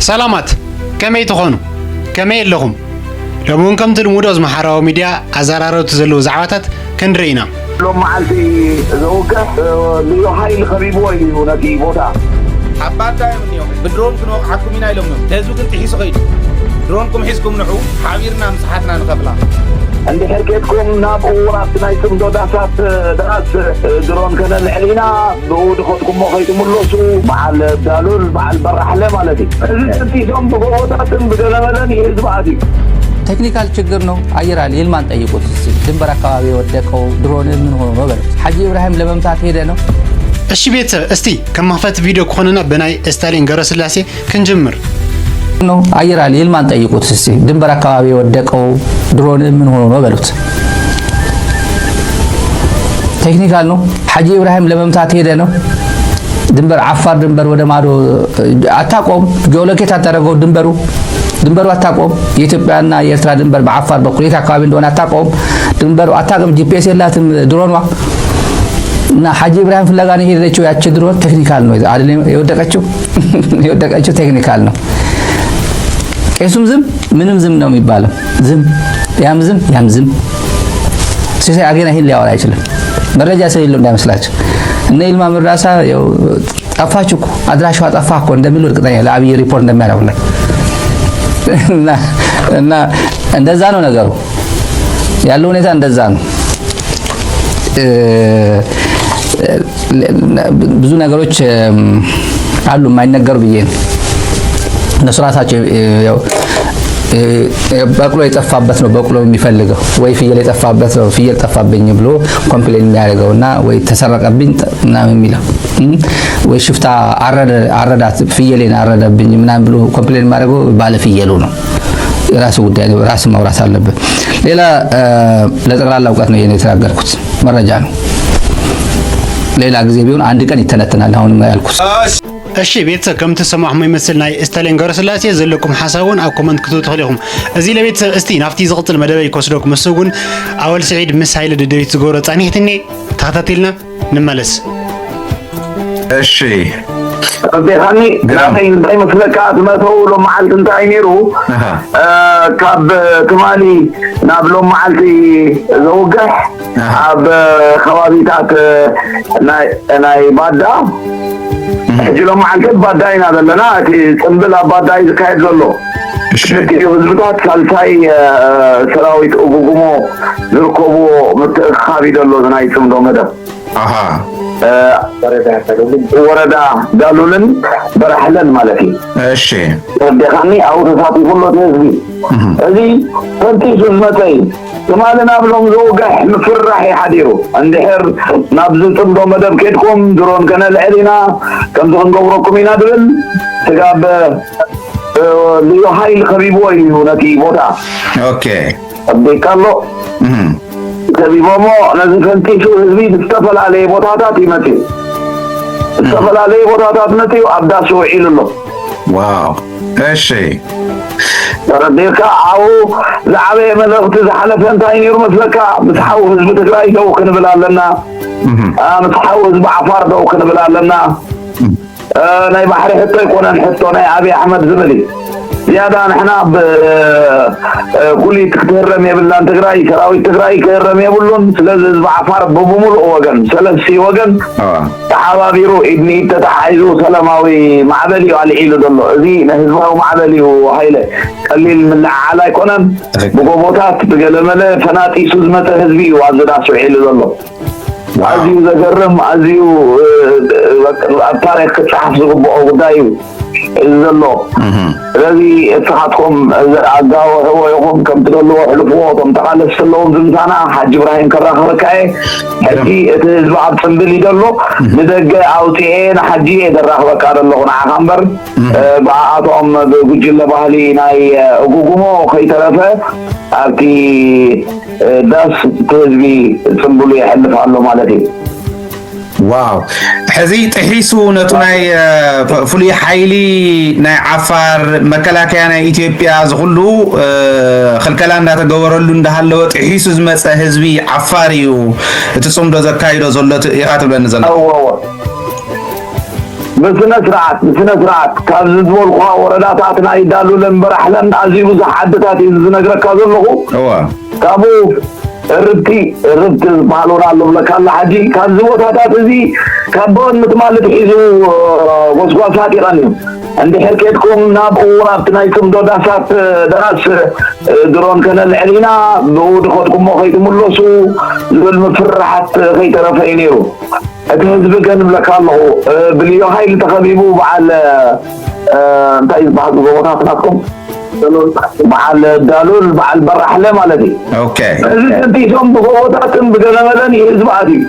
ሰላማት፣ ከመይ ትኾኑ? ከመይ ኣለኹም? ሎሚ እውን ከምቲ ልሙድ ኣብዚ ማሕበራዊ ሚድያ ኣዘራረብቲ ዘለዉ ዛዕባታት ክንርኢ ኢና። ሎም መዓልቲ ዘውግሕ ልዩ ሓይሊ ከቢብዎ እዩ ነቲ ቦታ። ኣብ ባዳ እዮም እኒኦም። ብድሮን ክንወቕዓኩም ኢና ኢሎም እዮም። ህዝቢ ግን ጥሒሱ ኸይዱ። ድሮንኩም ሒዝኩም ንዑ፣ ሓቢርና ምስሓትና ንኸፍላ። እንድሕር ኬድኩም ናብኡ ናብቲ ናይ ጽምዶ ዳሳት ዳስ ድሮን ከነልዕል ኢና። ብኡ ድኸድኩሞ ከይትምለሱ፣ በዓል ዳሉል፣ በዓል በራሕለ ማለት እዩ። እዚ ጥንጢሶም ብጎቦታትን ብገለመለን ህዝቢ ኣትዩ። ቴክኒካል ችግር ነው። አየር ኃይል ይልማን ጠይቁት እስቲ። ድንበር አካባቢ የወደቀው ድሮን ምን ሆኖ ነው በሉት። ሐጂ ኢብራሂም ለመምታት ሄደ ነው። እሺ ቤተሰብ፣ እስቲ ከማፈት ቪዲዮ ከሆነና በናይ ስታሊን ገብረስላሴ ክንጅምር። ነው። አየር ኃይል ይልማን ጠይቁት እስቲ። ድንበር አካባቢ የወደቀው ድሮን ምን ሆኖ ነው በሉት። ቴክኒካል ነው። ሐጂ ኢብራሂም ለመምታት ሄደ ነው። ድንበር አፋር ድንበር ወደ ማዶ አታቆም። ጂኦሎኬት አታደረገው ድንበሩ ድንበሩ አታቆም። የኢትዮጵያና የኤርትራ ድንበር በአፋር በኩል የት አካባቢ እንደሆነ አታቆም። ድንበሩ አታቆም። ጂ ፒ ኤስ የላትም ድሮኗ። እና ሐጂ ኢብራሂም ፍለጋ ነው የሄደችው። ያቺ ድሮን ቴክኒካል ነው አይደለም የወደቀችው። የወደቀችው ቴክኒካል ነው። ቄሱም ዝም ምንም ዝም ነው የሚባለው። ዝም ያም ዝም ያም ዝም። ሲሳይ አጌና ይሄን ሊያወራ አይችልም። መረጃ ስለሌለው እንዳይመስላችሁ። እነ ይልማ መርዳሳ ያው ጠፋች እኮ፣ አድራሻዋ ጠፋ እኮ እንደሚሉ እርግጠኛ ነኝ። ለአብይ ሪፖርት እንደሚያደርጉለት። እና እና እንደዛ ነው ነገሩ። ያለው ሁኔታ እንደዛ ነው። እ፣ ብዙ ነገሮች፣ እም፣ አሉ የማይነገሩ ብዬ ነው። እነሱ ራሳቸው፣ እ፣ ያው፣ እ፣ በቅሎ የጠፋበት ነው በቅሎ የሚፈልገው፣ ወይ ፍየል የጠፋበት ነው ፍየል ጠፋብኝ ብሎ ኮምፕሌን የሚያደርገው እና ወይ ተሰረቀብኝ ጠ-፣ ምናምን የሚለው፣ እም፣ ወይ ሽፍታ አረደ-፣ አረዳት፣ ፍየሌን አረደብኝ ምናምን ብሎ ኮምፕሌን የሚያደርገው ባለ ፍየሉ ነው። የራሱ ጉዳይ ነው፣ ራስ ማውራት አለበት። ሌላ፣ እ፣ ለጠቅላላ እውቀት ነው ይሄን የተናገርኩት፣ መረጃ ነው። ሌላ ጊዜ ቢሆን አንድ ቀን ይተነተናል። አሁንም ያልኩት። እሺ ቤተሰብ፣ ከም ትሰማዕኹም ይመስል ናይ ስታሊን ገብረስላሴ ዘለኩም ሓሳብ እውን ኣብ ኮመንት ክትህቡ ትኽእሉ ኢኹም። እዚ ለቤተሰብ እስቲ ናብቲ ዝቕጽል መደበይ ክወስደኩም። እሱ እውን ኣወል ስዒድ ምስ ሃይለ ደደቢት ዝገብሮ ጻኒሕትኒ ተኸታቲልና ንመለስ። እሺ። ኣዴኻኒ፣ ግርም። ናተይ እንታይ መስለካ፣ እቲ መእተዊ ሎም መዓልቲ እንታይ ነይሩ? ኣሃ። እ፣ ካብ ትማሊ ናብ ሎም መዓልቲ ዘውግሕ ኣሃ። ኣብ ከባቢታት ናይ፣ ናይ ባዳ፣ እህ። ሕጂ ሎም መዓልቲ ኣብ ባዳ ኢና ዘለና። እቲ ጽምብል ኣብ ባዳ እዩ ዝካየድ ዘሎ። እሺ። ክልቲኡ ህዝብታት ሳልሳይ፣ እ፣ ሰራዊት እጉጉሞ ዝርከብዎ ምትእኽኻብ እዩ ዘሎ፣ እዚ ናይ ጽምዶ መደብ። ኣሃ። እ፣ ወረዳ ዳሉልን በራሕለን ማለት እዩ። እሺ። ወዴኻኒ ኣብኡ ተሳቲፉ ኣሎ እቲ ህዝቢ። እህ። እዚ ፈንጢሱ ዝመጸ እዩ። ትማሊ ናብ ሎም ዝውግሕ ምፍርራሕ እዩ ሓዲሩ። እንድሕር ናብዚ ጽምዶ መደብ ኬድኩም ድሮን ከነልዕል ኢና፣ ከምዚ ክንገብረኩም ኢና ዝብል ስጋብ፣ እ፣ ልዩ ሓይል ከቢብዎ እዩ ነቲ ቦታ። ኦኬ። ኣቢካ ኣሎ። እህ። ከቢቦሞ ነዚ ፈንጢሱ ህዝቢ ብዝተፈላለየ ቦታታት ይመጽእ። እህ። ዝተፈላለየ ቦታታት መጽኡ ኣብ ዳስ ውዒሉ ኣሎ። ዋው። እሺ። ተረዲእካ፣ ኣብኡ ዝዓበየ መልእኽቲ ዝሓለፈ እንታይ ነይሩ መስለካ? ምስ ሓው ህዝቢ ትግራይ ደው ክንብል ኣለና። እህ። አ፣ ምስ ሓው ህዝቢ ዓፋር ደው ክንብል ኣለና። እህ። እ፣ ናይ ባሕሪ ሕቶ ኣይኮነን፣ ሕቶ ናይ ኣብይ ኣሕመድ ዝብል እዩ። ዝያዳ ንሕና ብ-፣ እ፣ ኩሊት ክትህረም የብላን ትግራይ፣ ሰራዊት ትግራይ ክህረም የብሉን። ስለዚ ህዝቢ ዓፋር ብብሙሉእ ወገን፣ ሰለስቲ ወገን ኣዋ። ተሓባቢሩ፣ ኢድ ንኢድ ተተሓሒዙ ሰላማዊ ማዕበል እዩ ኣልዒሉ ዘሎ። እዚ ናይ ህዝባዊ ማዕበል እዩ ሃይለ። ቀሊል ምልዕዓል ኣይኮነን። ትኽክል። ብጎቦታት፣ ብገለመለ ፈናጢሱ ዝመፀ ህዝቢ እዩ ኣብዚ ዳስ ውዒሉ ዘሎ። ዋው። ኣዝዩ ዘገርም፣ ኣዝዩ፣ እ፣ ኣብ ታሪኽ ክጸሓፍ ዝግብኦ ጉዳይ እዩ እዚ ዘሎ። እህ። ስለዚ እስኻትኩም ኣጋውሕዎ ኢኹም፣ ከም ትደልዎ ኣሕልፍዎ፣ እቶም ተቓለስቲ ኣለዎም ዝምሳና፣ ሓጂ እብራሂም ከራኽበካ እየ። ሕጂ እቲ ህዝቢ ኣብ ጽምብል እዩ ዘሎ፣ እህ። ንደገ ኣውጺኤ ንሓጂ እየ ዘራኽበካ ዘለኹ ንዓኻ እምበር፣ እህ። እ፣ ብኣቶም ብጉጅለ ባህሊ ናይ፣ እ፣ እጉጉሞ ከይተረፈ ኣብቲ እ፣ ዳስ እቲ ህዝቢ ጽምብሉ የሕልፍ ኣሎ ማለት እዩ። ዋው። ሕዚ ጥሒሱ ነቱ ናይ፣ እ፣ ፍ-፣ ፍሉይ ሓይሊ ናይ ዓፋር፣ መከላከያ ናይ ኢትዮጵያ፣ እዚ ኩሉ፣ እ፣ ክልከላ እንዳተገበረሉ እንዳሃለወ ጥሒሱ ዝመጸ ህዝቢ ዓፋር እዩ እቲ ጽምዶ ዘካይዶ ዘሎ ት-፣ ኢኻ ትብለኒ ዘለኻ? እወ፣ እወ። ብስነ ስርዓት ብስነ ስርዓት ካብዚ ዝበልኩኻ ወረዳታት ናይ ዳሉለን በራሕለን ኣዝዩ ብዙሕ ዓድታት እዩ ዝነግረካ ዘለኹ። እዋ ካብኡ እርብቲ እርብቲ ዝበሃል እውን ኣሎ ብለካ ኣሎ። ሓጂ ካብዚ ቦታታት እዚ ካብ ብቕድሚ ትማሊ ትሒዙ ጎስጓሳት ይቐንዩ። እንድሕር ኬድኩም ናብኡ ኣብቲ ናይ ጽምዶ ዳሳት ዳስ ድሮን ከነልዕል ኢና፣ ብኡ ድኸድኩሞ ከይትምለሱ ዝብል ምፍርራሓት ከይተረፈ እዩ ነይሩ። እቲ ህዝቢ ግን እብለካ ኣለኹ ብልዩ ሓይሊ ተኸቢቡ በዓል እንታይ ዝበሃሉ ጎቦታት ናትኩም በዓል ዳሉል በዓል በራሕለ ማለት እዩ። ኦኬ እዚ ሰንቲሶም ብጎቦታትን ብገለመለን እዩ ህዝቢ ኣትዩ።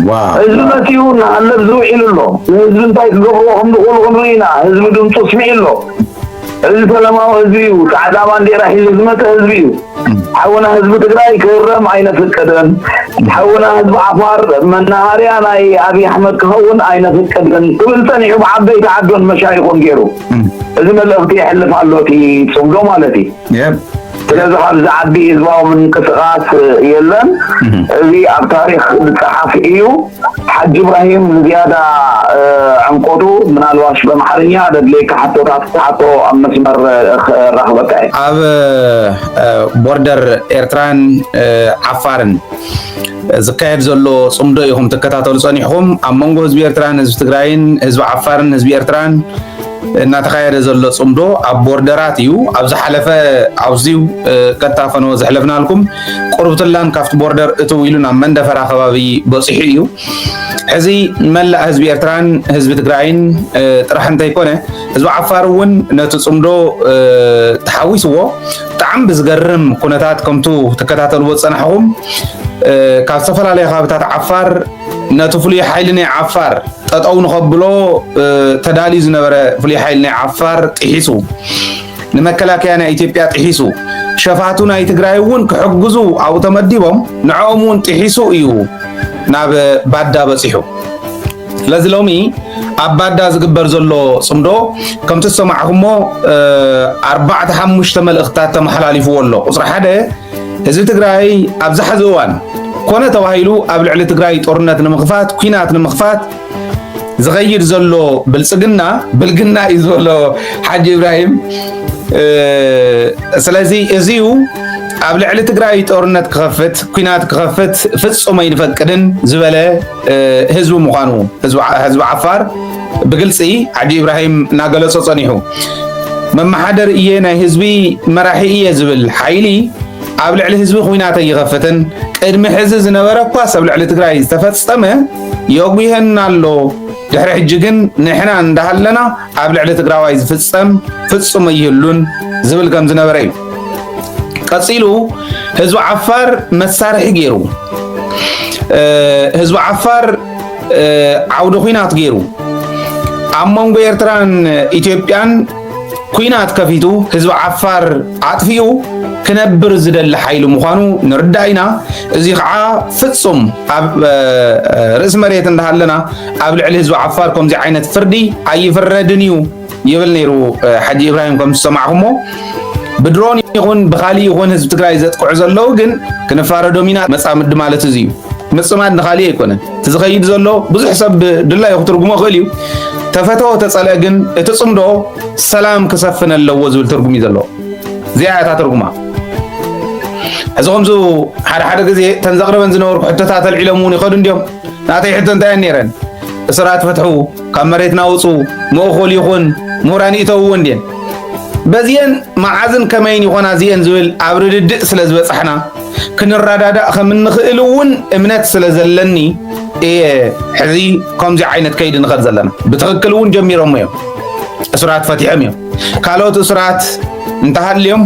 ዋው ህዝቢ መፂኡ እናሃለብ ዝውዒሉ ኣሎ። ንህዝቢ እንታይ ክገብርዎ ከም ዝኽእሉ ክንርኢ ኢና። ህዝቢ ድምፁ ስሚዑ ኣሎ። እዚ ሰላማዊ ህዝቢ እዩ። ፃዕዳ ባንዴራ ሒዙ ዝመፀ ህዝቢ እዩ። ሓውና ህዝቢ ትግራይ ክህረም ኣይነፍቅድን። ሓውና ህዝቢ ዓፋር መናሃርያ ናይ ኣብይ ኣሕመድ ክኸውን ኣይነፍቅድን ክብል ፀኒሑ ብዓበይቲ ዓዶን መሻይኹን ገይሩ እዚ መልእኽቲ የሕልፍ ኣሎ እቲ ፅምዶ ማለት እዩ። የብ ስለዚ ካብ ዝዓቢ ህዝባዊ ምንቅስቃስ የለን። እዚ ኣብ ታሪክ ዝፀሓፍ እዩ። ሓጂ እብራሂም ንዝያዳ ዕምቆቱ ምናልባሽ በምሓርኛ ደድለይካ ሓቶታት ክትሓቶ ኣብ መስመር ክራኽበካ እየ። ኣብ ቦርደር ኤርትራን ዓፋርን ዝካየድ ዘሎ ፅምዶ ኢኹም ትከታተሉ ፀኒሕኹም። ኣብ መንጎ ህዝቢ ኤርትራን ህዝቢ ትግራይን ህዝቢ ዓፋርን ህዝቢ ኤርትራን እናተኻየደ ዘሎ ፅምዶ ኣብ ቦርደራት እዩ። ኣብ ዝሓለፈ ኣውዚው ቀጥታ ፈነወ ዘሕለፍናልኩም ቁርብትላን ካብቲ ቦርደር እትው ኢሉ ናብ መንደፈራ ከባቢ በፂሑ እዩ። ሕዚ መላእ ህዝቢ ኤርትራን ህዝቢ ትግራይን ጥራሕ እንተይኮነ ህዝቢ ዓፋር እውን ነቲ ፅምዶ ተሓዊስዎ ብጣዕሚ ብዝገርም ኩነታት ከምቱ ትከታተልዎ ዝፀናሕኹም ካብ ዝተፈላለዩ ከባብታት ዓፋር ነቲ ፍሉይ ሓይሊ ናይ ዓፋር ጠጠው ንኸብሎ ተዳልዩ ዝነበረ ፍሉይ ሓይሊ ናይ ዓፋር ጥሒሱ ንመከላከያ ናይ ኢትዮጵያ ጥሒሱ ሸፋቱ ናይ ትግራይ እውን ክሕግዙ ኣብኡ ተመዲቦም ንዕኦም እውን ጥሒሱ እዩ ናብ ባዳ በፂሑ። ስለዚ ሎሚ ኣብ ባዳ ዝግበር ዘሎ ፅምዶ ከምቲ ዝሰማዕኹሞ ኣርባዕተ ሓሙሽተ መልእኽትታት ተመሓላሊፍዎ ኣሎ። ቁፅሪ ሓደ ህዝቢ ትግራይ ኣብዚ ሐዚ እዋን ኮነ ተባሂሉ ኣብ ልዕሊ ትግራይ ጦርነት ንምኽፋት ኲናት ንምኽፋት ዝኸይድ ዘሎ ብልፅግና ብልግና እዩ ዝበሎ ሓጂ ኢብራሂም። ስለዚ እዚዩ ኣብ ልዕሊ ትግራይ ጦርነት ክኸፍት ኲናት ክኸፍት ፍፁም ኣይንፈቅድን ዝበለ ህዝቢ ምዃኑ ህዝቢ ዓፋር ብግልፂ ሓጂ ኢብራሂም እናገለፆ ፀኒሑ። መመሓደር እየ ናይ ህዝቢ መራሒ እየ ዝብል ሓይሊ ኣብ ልዕሊ ህዝቢ ኹናት ኣይኸፍትን። ቅድሚ ሕዚ ዝነበረ እኳስ ኣብ ልዕሊ ትግራይ ዝተፈፀመ የጉህየና ኣሎ። ድሕሪ ሕጂ ግን ንሕና እንዳሃለና ኣብ ልዕሊ ትግራዋይ ዝፍፀም ፍፁም ኣይህሉን ዝብል ከም ዝነበረ እዩ። ቀፂሉ ህዝቢ ዓፋር መሳርሒ ገይሩ ህዝቢ ዓፋር ዓውዲ ኹናት ገይሩ ኣብ መንጎ ኤርትራን ኢትዮጵያን ኲናት ከፊቱ ህዝቢ ዓፋር ኣጥፊኡ ክነብር ዝደሊ ሓይሊ ምዃኑ ንርዳእ ኢና። እዚ ከዓ ፍጹም ኣብ ርእሲ መሬት እንዳሃለና ኣብ ልዕሊ ህዝቢ ዓፋር ከምዚ ዓይነት ፍርዲ ኣይፍረድን እዩ ይብል ነይሩ ሓጂ ኢብራሂም ከም ዝሰማዕኹሞ። ብድሮን ይኹን ብኻሊእ ይኹን ህዝቢ ትግራይ ዘጥቅዑ ዘለዉ ግን ክንፋረዶም ኢና መፃምዲ ማለት እዚ እዩ። ምፅማድ ንኻሊእ ኣይኮነን። እቲ ዝኸይድ ዘሎ ብዙሕ ሰብ ብድላዩ ክትርጉሞ ይኽእል እዩ። ተፈተወ ተፀልአ ግን እቲ ፅምዶ ሰላም ክሰፍን ኣለዎ ዝብል ትርጉም እዩ ዘለዎ። እዚኣ እያ እታ ትርጉማ። ሕዚ ከምዚ ሓደ ሓደ ግዜ ተን ዘቕርበን ዝነበርኩ ሕቶታት ኣልዒሎም እውን ይኸዱ እንድዮም። ናተይ ሕቶ እንታይ እየን ነይረን? እስራት ፍትሑ፣ ካብ መሬትና ውፁ፣ መእኾል ይኹን ምሁራን ይእተውዎ እንድየን። በዚየን መዓዝን ከመይን ይኾና እዚኤን ዝብል ኣብ ርድድእ ስለ ዝበፃሕና ክንረዳዳእ ከም እንኽእል እውን እምነት ስለ ዘለኒ እየ ሕዚ ከምዚ ዓይነት ከይዲ ንኸድ ዘለና። ብትኽክል እውን ጀሚሮሞ እዮም። እሱራት ፈቲሖም እዮም። ካልኦት እሱራት እንተሃልዮም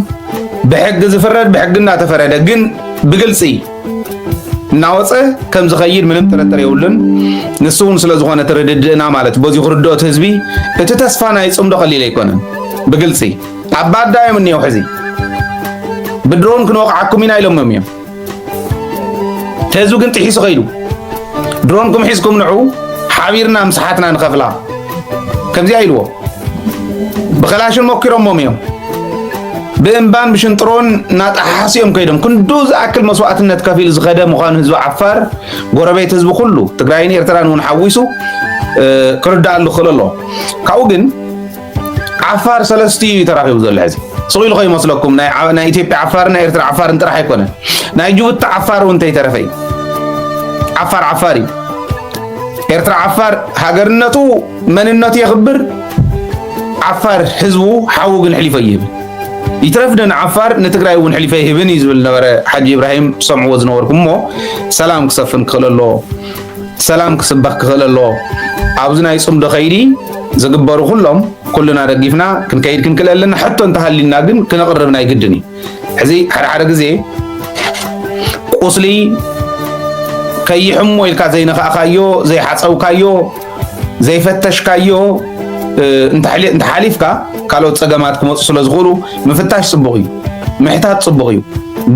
ብሕጊ ዝፍረድ ብሕጊ እናተፈረደ ግን ብግልፂ እናወፀ ከም ዝኸይድ ምንም ጥርጥር የብሉን። ንሱ እውን ስለ ዝኾነ ትርድድእና ማለት በዚ ክርድኦ እቲ ህዝቢ እቲ ተስፋ ናይ ፅምዶ ቀሊል ኣይኮነን። ብግልፂ ኣብ ባዳ እዮም እኒአው ሕዚ ብድሮን ክንወቕዓኩም ኢና ኢሎሞም እዮም። ተህዝቢ ግን ጥሒሱ ከይዱ ድሮንኩም ሒዝኩም ንዑ ሓቢርና ምስሓትና ንኸፍላ ከምዚኣ ኢልዎ። ብኸላሽን ሞኪሮሞም እዮም። ብእምባን ብሽንጥሮን እናጠሓሓሱ እዮም ከይዶም። ክንዱ ዝኣክል መስዋእትነት ከፊሉ ዝኸደ ምዃኑ ህዝቢ ዓፋር ጎረቤት ህዝቢ ኩሉ ትግራይን ኤርትራን እውን ሓዊሱ ክርዳኣሉ ክኽእል ኣለዎ። ካብኡ ግን ዓፋር ሰለስቲኡ እዩ ተራኺቡ ዘሎ። ሕዚ ስቕ ኢሉ ከይመስለኩም፣ ናይ ዓ- ናይ ኢትዮጵያ ዓፋርን ናይ ኤርትራ ዓፋርን ጥራሕ ኣይኮነን። ናይ ጅቡቲ ዓፋር እውን እንተይተረፈ እዩ። ዓፋር ዓፋር እዩ። ኤርትራ ዓፋር ሃገርነቱ መንነቱ የኽብር። ዓፋር ህዝቡ ሓዉ ግን ሕሊፎ ይህብን። ይትረፍ ደን ዓፋር ንትግራይ እውን ሕሊፈ ይህብን እዩ ዝብል ነበረ ሓጂ ኢብራሂም ትሰምዕዎ ዝነበርኩም። እሞ ሰላም ክሰፍን ክኽእል ኣለዎ። ሰላም ክስበኽ ክኽእል ኣለዎ። ኣብዚ ናይ ጽምዶ ከይዲ ዝግበሩ ኩሎም ኩልና ደጊፍና ክንከይድ ክንክእል ኣለና። ሕቶ እንተሃሊና ግን ክነቕርብ ናይ ግድን እዩ። ሕዚ ሓደ ሓደ ግዜ ቁስሊ ከይሕሞ ኢልካ ዘይነኻእካዮ፣ ዘይሓጸብካዮ፣ ዘይፈተሽካዮ እንተሓሊፍካ ካልኦት ጸገማት ክመፁ ስለ ዝኽእሉ ምፍታሽ ጽቡቕ እዩ፣ ምሕታት ጽቡቕ እዩ።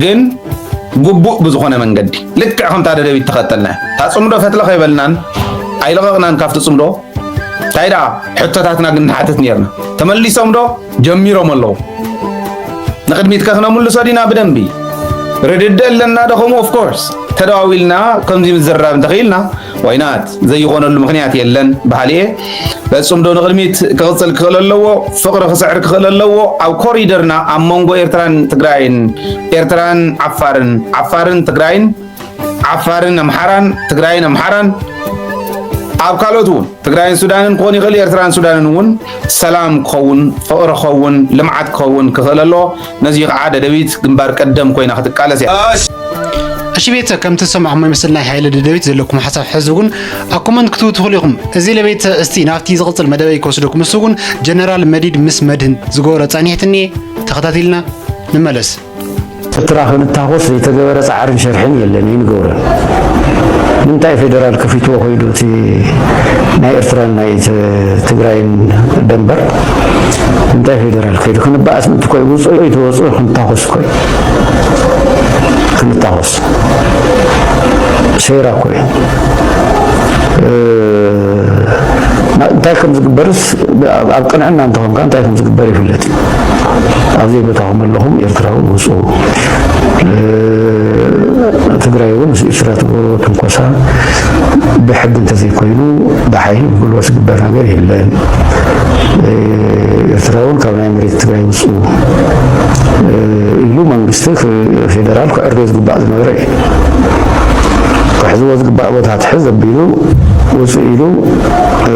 ግን ግቡእ ብዝኾነ መንገዲ ልክዕ ከምታ ደደቢት ተኸተልና እታ ጽምዶ ፈትለ ከይበልናን ኣይለቐቕናን ካብቲ ጽምዶ። እንታይ ደኣ ሕቶታትና ግን ንሓትት ነርና። ተመሊሶም ዶ ጀሚሮም ኣለዉ? ንቕድሚት ከ ክነምልሶ ዲና ብደንቢ ርድድእ ኣለና ዶ ከምኡ? Of course ተደዋዊልና ከምዚ ምዝርራብ እንተኽኢልና ዋይናት ዘይኾነሉ ምኽንያት የለን በሃሊ እየ። በጽምዶ ንቕድሚት ክቕጽል ክኽእል ኣለዎ። ፍቕሪ ክስዕር ክኽእል ኣለዎ። ኣብ ኮሪደርና ኣብ መንጎ ኤርትራን ትግራይን፣ ኤርትራን ዓፋርን፣ ዓፋርን ትግራይን፣ ዓፋርን ኣምሓራን፣ ትግራይን ኣምሓራን፣ ኣብ ካልኦት እውን ትግራይን ሱዳንን ክኾን ይኽእል፣ ኤርትራን ሱዳንን እውን ሰላም ክኸውን፣ ፍቕሪ ክኸውን፣ ልምዓት ክኸውን ክኽእል ኣለዎ። ነዚ ከዓ ደደቢት ግንባር ቀደም ኮይና ክትቃለስ እያ። እሺ ቤተሰብ፣ ከምቲ ዝሰማዕኹሞ ይመስል ናይ ሓይሊ ደደቢት ዘለኩም ሓሳብ ሕዚ እውን ኣብ ኮመንት ክትህቡ ትኽእሉ ኢኹም። እዚ ለቤተሰብ እስቲ ናብቲ ዝቕጽል መደበይ ክወስደኩም። እሱ እውን ጀነራል መዲድ ምስ መድህን ዝገበሮ ጻኒሕትኒ ተኸታቲልና ንመለስ። ኤርትራ ክንታኾስ ዘይተገበረ ጻዕርን ሸርሕን የለን፣ ኣይንገብሮን። ንምንታይ ፌደራል ከፊትዎ ኮይዱ እቲ ናይ ኤርትራን ናይ ት- ትግራይን ደንበር? ንምንታይ ፌደራል ከይዱ ክንበኣስ ምእንቲ ኮይ ውፅኡ ይተወፅኡ ክንታኾስ ኮይ ክንታኾስ ሴራ ኮይ እ፣ ና- እንታይ ከም ዝግበርስ ኣብ- ኣብ ቅንዕና እንተኾንካ እንታይ ከም ዝግበር ይፍለጥ እዩ። ኣብ ዘይቦታኹም ኣለኹም ኤርትራዊ ውፅኡ። እ፣ ትግራይ እውን ምስ ኤርትራ ትገብሮ ትንኮሳ ብሕጊ እንተዘይኮይኑ ብሓይሊ ብጉልበት ዝግበር ነገር የለን። እ፣ ኤርትራ እውን ካብ ናይ መሬት ትግራይ ውፅኡ፣ እ፣ ኢሉ መንግስቲ ክ- ፌደራል ክዕርዮ ዝግባእ ዝነበረ እዩ። ክሕዝዎ ዝግባእ ቦታ ትሕዝ ኣቢሉ ውፅእ ኢሉ፣ እ፣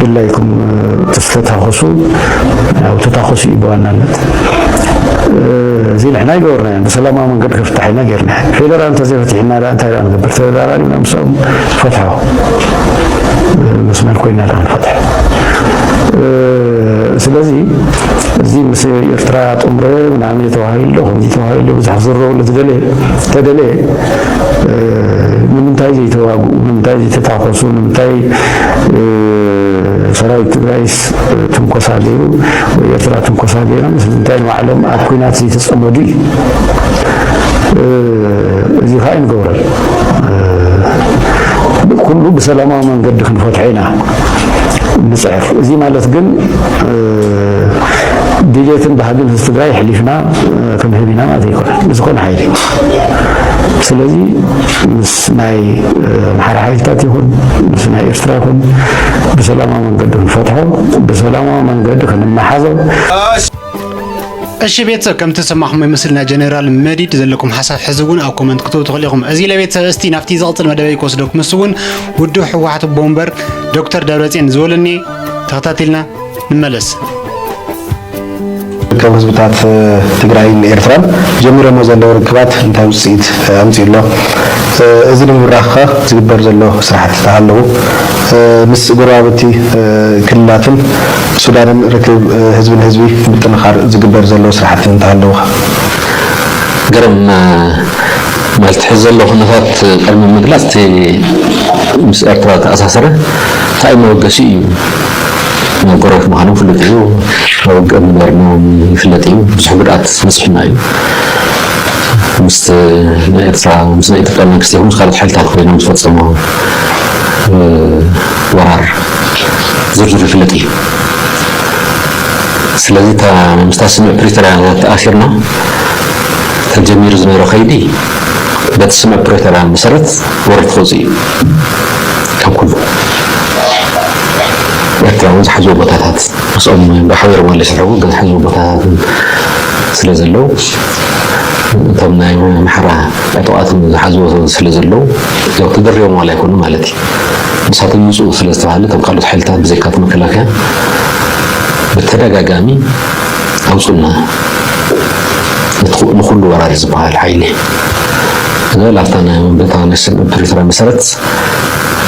ድላይኩም፣ እ፣ ተተታኾሱ፣ ያው ተታኾሱ እዩ ብዋናነት። እ፣ እዚ ንሕና ይገበርና ኢና፣ ብሰላማዊ መንገዲ ከፍታሕ ኢና ጌርና። ፌደራል እንተዘይፈቲሕና ደኣ እንታይ ደኣ ንገብር? ተደራራቢና ምስኦም ፈትሖ። እ፣ መስመር ኮይና ደኣ ንፈትሖ። እ፣ ስለዚ እዚ ምስ ኤርትራ ጥምረ ምናምን ተባሂሉ ዶ ከምዚ ተባሂሉ ብዙሕ ክዝረበሉ ዝደለየ ተደለየ፣ እ፣ ንምንታይ ዘይተዋግኡ፣ ንምንታይ ዘይተታኮሱ፣ ንምንታይ፣ እ፣ ሰራዊት ትግራይስ ትንኮሳ ገይሩ ወይ ኤርትራ ትንኮሳ ገይራ ምስ እንታይ ንባዕሎም ኣብ ኩናት ዘይተጸመዱ እዩ። እ፣ እዚ ከዓ ኣይንገብሮን። እ፣ ኩሉ ብሰላማዊ መንገዲ ክንፈትሖ ኢና ንፅዕር። እዚ ማለት ግን፣ እ፣ ድሌትን ባህግን ህዝቢ ትግራይ ኣሕሊፍና፣ እ፣ ክንህብ ኢና ማለት ኣይኮነን። ብዝኾነ ሓይሊ። ስለዚ ምስ ናይ፣ እ፣ ኣምሓራ ሓይልታት ይኹን ምስ ናይ ኤርትራ ይኹን ብሰላማዊ መንገዲ ክንፈትሖ፣ ብሰላማዊ መንገዲ ክንመሓዞ። እሺ ቤተሰብ፣ ከምቲ ዝሰማዕኹሞ ይመስል ናይ ጀነራል መዲድ ዘለኩም ሓሳብ ሕዚ እውን ኣብ ኮመንት ክትህቡ ትኽእሉ ኢኹም። እዚ ለቤተሰብ እስቲ ናብቲ ዝቕጽል መደበይ ክወስደኩም። እሱ እውን ውድብ ህወሓት ኣቦ ወንበር ዶክተር ደብረጽዮን ዝበለኒ ተኸታቲልና ንመለስ። ርከብ ህዝብታት ትግራይን ኤርትራን ጀሚሮሞ ዘለዉ ርክባት እንታይ ውፅኢት ኣምፅኡ ኣሎ? እዚ ንምብራኽ ከ ዝግበር ዘሎ ስራሕቲ እንተሃለዉ፣ ምስ ጎረባብቲ ክልላትን ሱዳንን ርክብ ህዝቢ ንህዝቢ ምጥንኻር ዝግበር ዘሎ ስራሕቲ እንተሃለዉ ከ? ገረም፣ ማለት ሕዚ ዘሎ ኩነታት ቅድሚ ምግላፅ እቲ ምስ ኤርትራ ተኣሳሰረ እንታይ መበገሲ እዩ? ናብ ጎረቤት ምዃኖም ፍሉጥ እዩ። መበገ ምንባርናም ይፍለጥ እዩ። ብዙሕ ጉድኣት በፂሑና እዩ። ምስቲ ናይ ኤርትራ፣ ምስ ናይ ኢትዮጵያ መንግስቲ ይኹን ምስ ካልኦት ሓይልታት ኮይኖም ዝፈፀሞ፣ እ፣ ወራር ዝርዝር ይፍለጥ እዩ። ስለዚ እታ ምስታ ስምምዕ ፕሪቶርያ ተኣሲርና ተጀሚሩ ዝነበረ ከይዲ በቲ ስምምዕ ፕሪቶርያ መሰረት ወረርቲ ክወፅእ እዩ። ኩሉ ኤርትራውን ዝሓዝዎ ቦታታት ምስኦም ብሓቢሮም ኣለዉ ዝሰርሕዎ ግን ዝሓዝዎ ቦታታት ስለ ዘለዉ እቶም ናይ ኣምሓራ ዕጡቓት ዝሓዝዎ ስለ ዘለዉ ያው ተደሪቦም ዋላ ኣይኮኑ ማለት እዩ። ንሳቶም ምፅኡ ስለ ዝተባሃለ እቶም ካልኦት ሓይልታት ብዘይካ እቲ መከላከያ ብተደጋጋሚ ኣውፁና ንኩሉ ወራሪ ዝበሃል ሓይሊ ላፍታ ናይ ፕሪቶርያ መሰረት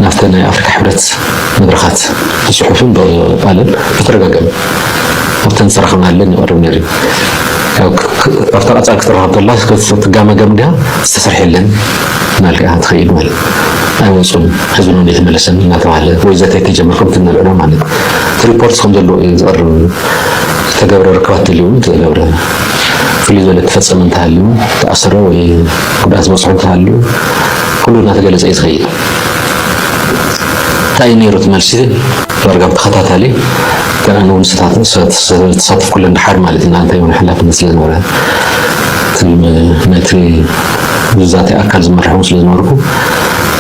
ናብቲ ናይ ኣፍሪካ ሕብረት መድረኻት ብፅሑፍን ብቃልን ብተደጋጋሚ ኣብተን ዝሰራኽናለን ይቐርብ ነይሩ። ኣብታ ቀፃል ክትረኸብ ከላ ክትጋመገም እንዲያ ዝተሰርሐ የለን እናልካ ትኸይድ ማለት ኣይወፁን ህዝቢ ነው የተመለሰን እናተባለ ወይ ዘተ የተጀመርኩም ትነልዕሎ ማለት እቲ ሪፖርት ከም ዘለዎ እዩ ዝቐርብ። ዝተገብረ ርክባት ተልዩ እውን ዝተገብረ ፍልይ ዝበለ ተፈጸመ እንተሃልዩ ተኣሰረ ወይ ጉድኣት ዝበፅሖ እንተሃልዩ ኩሉ እናተገለፀ እዩ ዝኸይድ። እንታይ እዩ ነይሩ እቲ መልሲ? ዳርጋ ብተኸታታሊ ገና ንውን ተሳተፍኩለን ድሓር ማለት እዩ ንኣንታይ እውን ሓላፍነት ስለ ዝነበረ ነቲ ብዛተይ ኣካል ዝመርሐውን ስለ ዝነበርኩ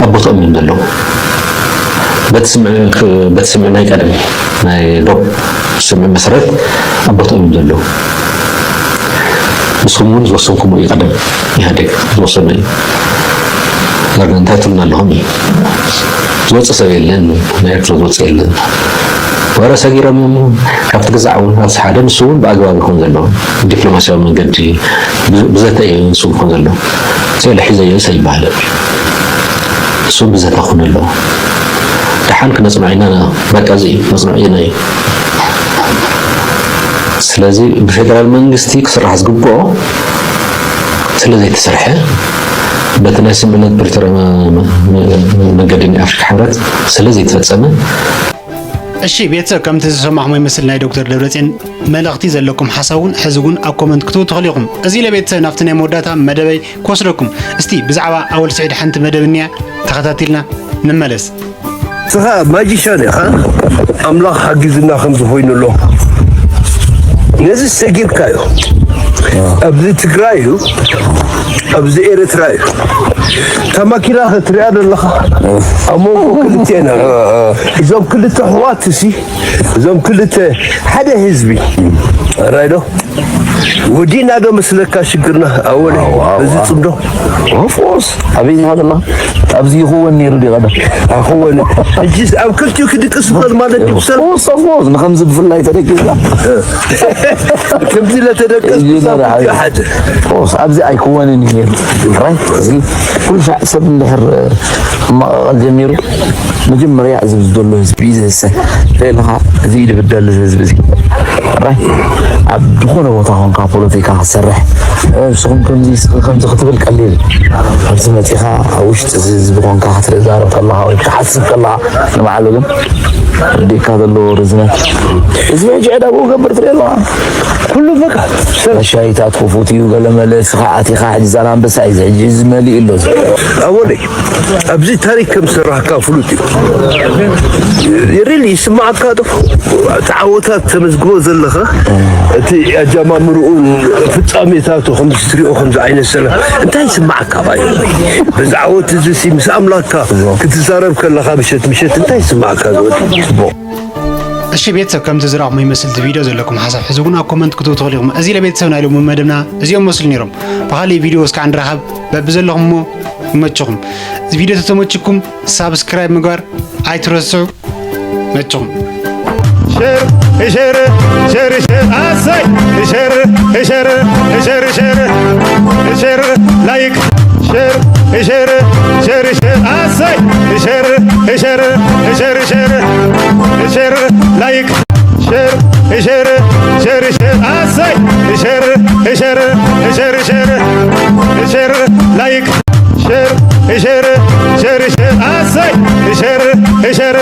ኣብ ቦትኦም እዮም ዘለዉ። በቲ ስምዕ ናይ ቀደም ናይ ዶብ ስምዕ መሰረት ኣብ ቦትኦም እዮም ዘለዉ። ንስኹም እውን ዝወሰንኩሞ እዩ ቀደም ኢህኣዴግ ዝወሰኖ እዩ። ዳርጋ እንታይ ትብሉና ኣለኹም እዩ ዝወፅእ ሰብ የለን ናይ ኤርትራ ዝወፅእ የለን። ወረ ሰጊሮም እዮም ካብቲ ግዛዕ እውን ኣብዚ ሓደ ንሱ እውን ብኣግባብ ይኾን ዘሎ ዲፕሎማሲያዊ መንገዲ ብዘተ እዩ ንሱ ክኾን ዘሎ። ስለ ሒዘዮ ሰይበሃል እሱ ብዘተ ክኾን ኣለዎ። ደሓን ክነፅንዖ ኢና በቃ እዚ መፅንዖ ኢና እዩ። ስለዚ ብፌደራል መንግስቲ ክስራሕ ዝግብኦ ስለ ዘይተሰርሐ በቲ ናይ ስምምነት ፕሪቶርያ መንገዲ ናይ ኣፍሪካ ሕብረት ስለ ዘይተፈፀመ እሺ ቤተሰብ ከምቲ ዝሰማዕኹሞ ይመስል ናይ ዶክተር ደብረፅዮን መልእኽቲ ዘለኩም ሓሳብ እውን ሕዚ እውን ኣብ ኮመንት ክትቡ ትኽእሉ ኢኹም። እዚ ለቤተሰብ ናብቲ ናይ መወዳእታ መደበይ ክወስደኩም። እስቲ ብዛዕባ ኣወል ስዒድ ሓንቲ መደብ እኒያ ተኸታቲልና ንመለስ። ንስኻ ማጂሻን ኢኻ ኣምላኽ ሓጊዙና ከምዚ ኮይኑ ኣሎ ነዚ ሰጊርካዮ ኣብዚ ትግራይ እዩ ኣብዚ ኤርትራ እዩ እታ ማኪና ክትሪኣ ዘለኻ ኣብ መንጎ ክልቴና እዞም ክልተ ኣሕዋት እሲ እዞም ክልተ ሓደ ህዝቢ ራይዶ ወዲና ዶ መስለካ ሽግርና ኣወለ በዚ ጽምዶ ኦፍኮርስ ኣበይ ኢኻ ዘለኻ ኣብዚ ይኽወን ነይሩ ዲ ቀደም ኣይኽወን ሕጂስ ኣብ ክልቲኡ ክድቅስ ይኽእል ማለት እዩ ሰልፍ ኦፍኮርስ ንኸምዚ ብፍላይ ተደቂስካ ከምዚ ለተደቀስ ሓደ ኦፍኮርስ ኣብዚ ኣይክወንን እዩ ነይሩ ራይት እዚ ኩሉ ሻዕ ሰብ እንድሕር መቐቐል ጀሚሩ መጀመርያ እዚ ዘሎ ህዝቢ እዩ ዝህሰ ለለኻ እዚ ኢሉ ብደሊ ህዝቢ እዚ ራይ ኣብ ዝኾነ ቦታ ኾንካ ፖለቲካ ክትሰርሕ ንስኹም ከምዚ ንስኺ ከምዚ ክትብል ቀሊል ኣብዚ መፂኻ ኣብ ውሽጢ እዚ ህዝቢ ኾንካ ክትዛረብ ከለኻ ወይ ክትሓስብ ከለኻ ንባዕሉ ግን ርዲእካ ዘለዎ ርዝነት ህዝቢ ሕጂ ዕዳ ብኡ ገብር ትርኢ ኣለኻ ኩሉ በቃ ሻይታት ክፉት እዩ ገለመለ ስኻ ኣቲኻ ሕጂ ዛላንበሳ እዩ ሕጂ እዚ መሊኡ ኣሎ ኣወለይ ኣብዚ ታሪክ ከም ዝሰራሕካ ፍሉጥ እዩ። ሪሊ ይስማዓካ ዶ? እቲ ዓወታት ተመዝግቦ ዘለኻ እቲ ኣጀማምርኡን ፍጻሜታቱ ከምዚ ትሪኦ ከምዚ ዓይነት ሰላም እንታይ ይስማዓካ ባይ በዚ ዓወት እዚ ሲ ምስ ኣምላክካ ክትዛረብ ከለኻ ምሸት ምሸት እንታይ ይስማዓካ ዝወዲ ጽቡቕ እሺ ቤተሰብ ከምቲ ዝረእኹሞ ይመስል እቲ ቪድዮ ዘለኩም ሓሳብ ሕዚ እውን ኣብ ኮመንት ክትቡ ትኽእሉ ኢኹም። እዚ ለቤተሰብ ናይ ሎሚ መደብና እዚኦም መስሉ ነይሮም። ብኻሊእ ቪድዮ እስካዕ ንራኸብ በብዘለኹምዎ ይመችኹም። እዚ ቪድዮ ተተመችኩም ሳብስክራይብ ምግባር ኣይትረስዑ። መችኹም። ሸር ሸር ሸር ሸር ኣሰይ ሸር ሸር ሸር ሸር ሸር ላይክ ሸር ሸር ሸር ሸር ኣሰይ ሸር ሸር ሸር ሸር ሸር ላይክ ሸር ሸር ሸር ሸር ኣሰይ ሸር ሸር ሸር ሸር ሸር ላይክ ሸር ሸር ሸር ሸር ኣሰይ ሸር ሸር